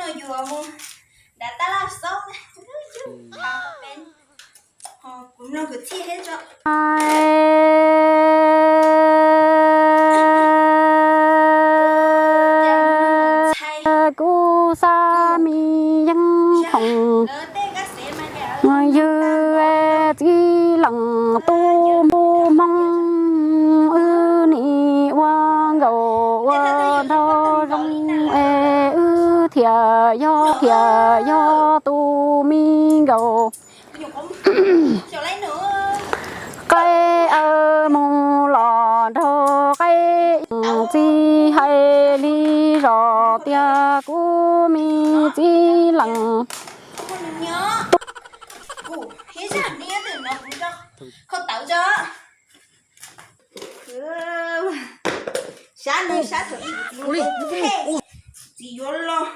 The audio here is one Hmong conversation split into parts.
Yuav mus nram tab laj xaub na. Kuv mloog kwv txhiaj thiab tso. Kuv xa mi yeeb phoom, yawg txiv leem tus npus hmoob, wb nim ua nkauj ua nraug zoo es wb thiaj yog thiaj yog tus me nkauj. Qaib aw mus los nraug qaib, txiv hais li zos tias kuv me txiv leej. Sab no sab thaum ub kuv txiv yuav los,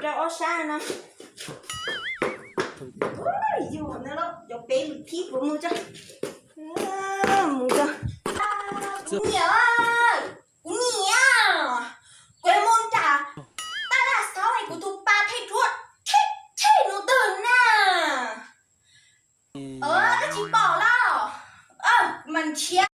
rau ob sab no. Yog no cov peb lus thib kuv mus tso, mus tso. Kuv niam, kuv niam, kuv mus nram tab laj xaub es kuv tus pas thej duab thej thej nus twg na. Koj tsis pom los? Mas nrhiav.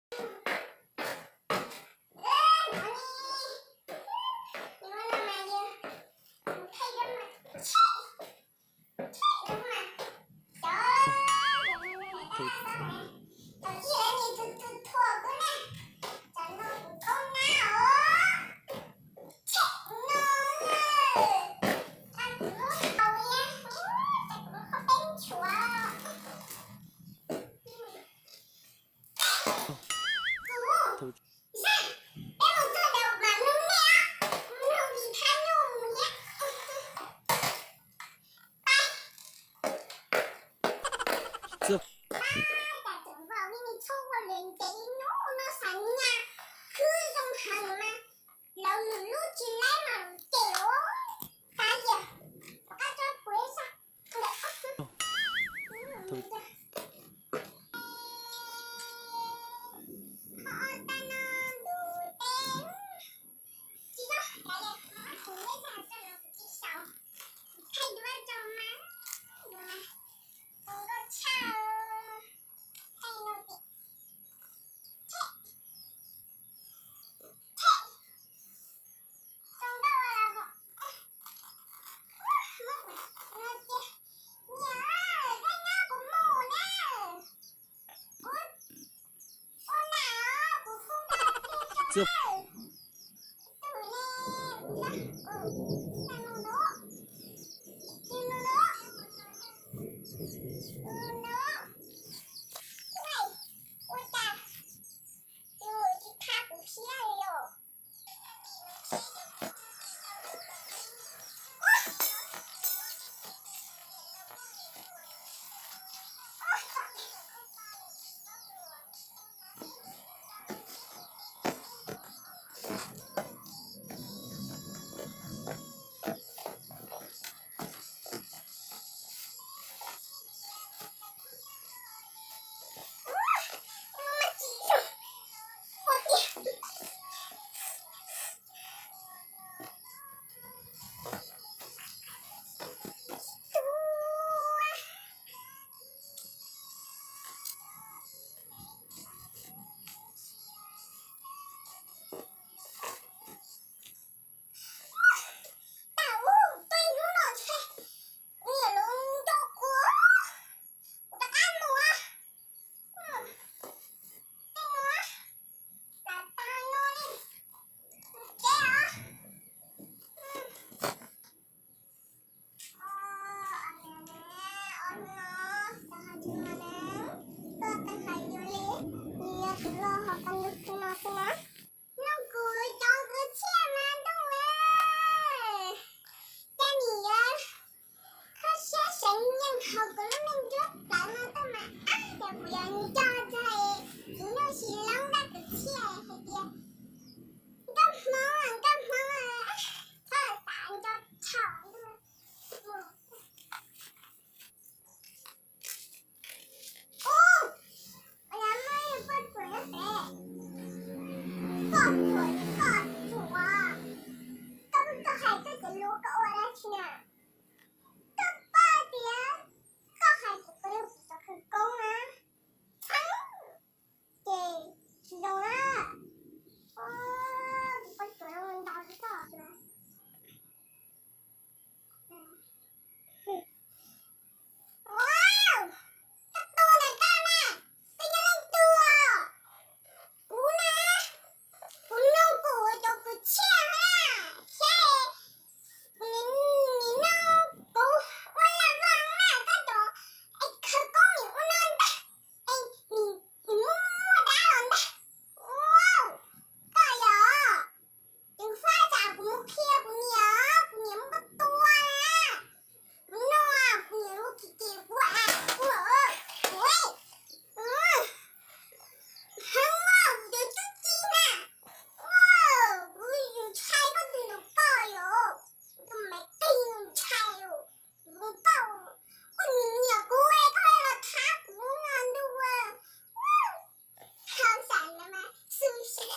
Lus koj ua dab tsi na? Koj paub tias koj hais tias koj yuav kuv cov khawv koob na, txheeb ces tsis zoo na. Kuv poj tuam no ntaus koj. Koj tua ntawm koj na, koj yog leej twg? Kuv na, kuv nug kuv cov kwv tij na, saib nim no kuv ua laj vaj na, koj cov es khawv koob nim ua no ntag, es nim muaj muaj dab los ntag. Koj yog tus fab, tsam kuv mus qhia kuv niam, kuv niam muab koj tua na. Hnub no kuv niam lub txim ces kuv a, kuv, kuv, heev os, kuv cov tub ci na. Kuv ntshai koj tus ntawm koj yom, koj me qig ntshai os. Koj, koj niam kuv, koj los thab kuv no ntuj. Koj xav no mas xwb xwb.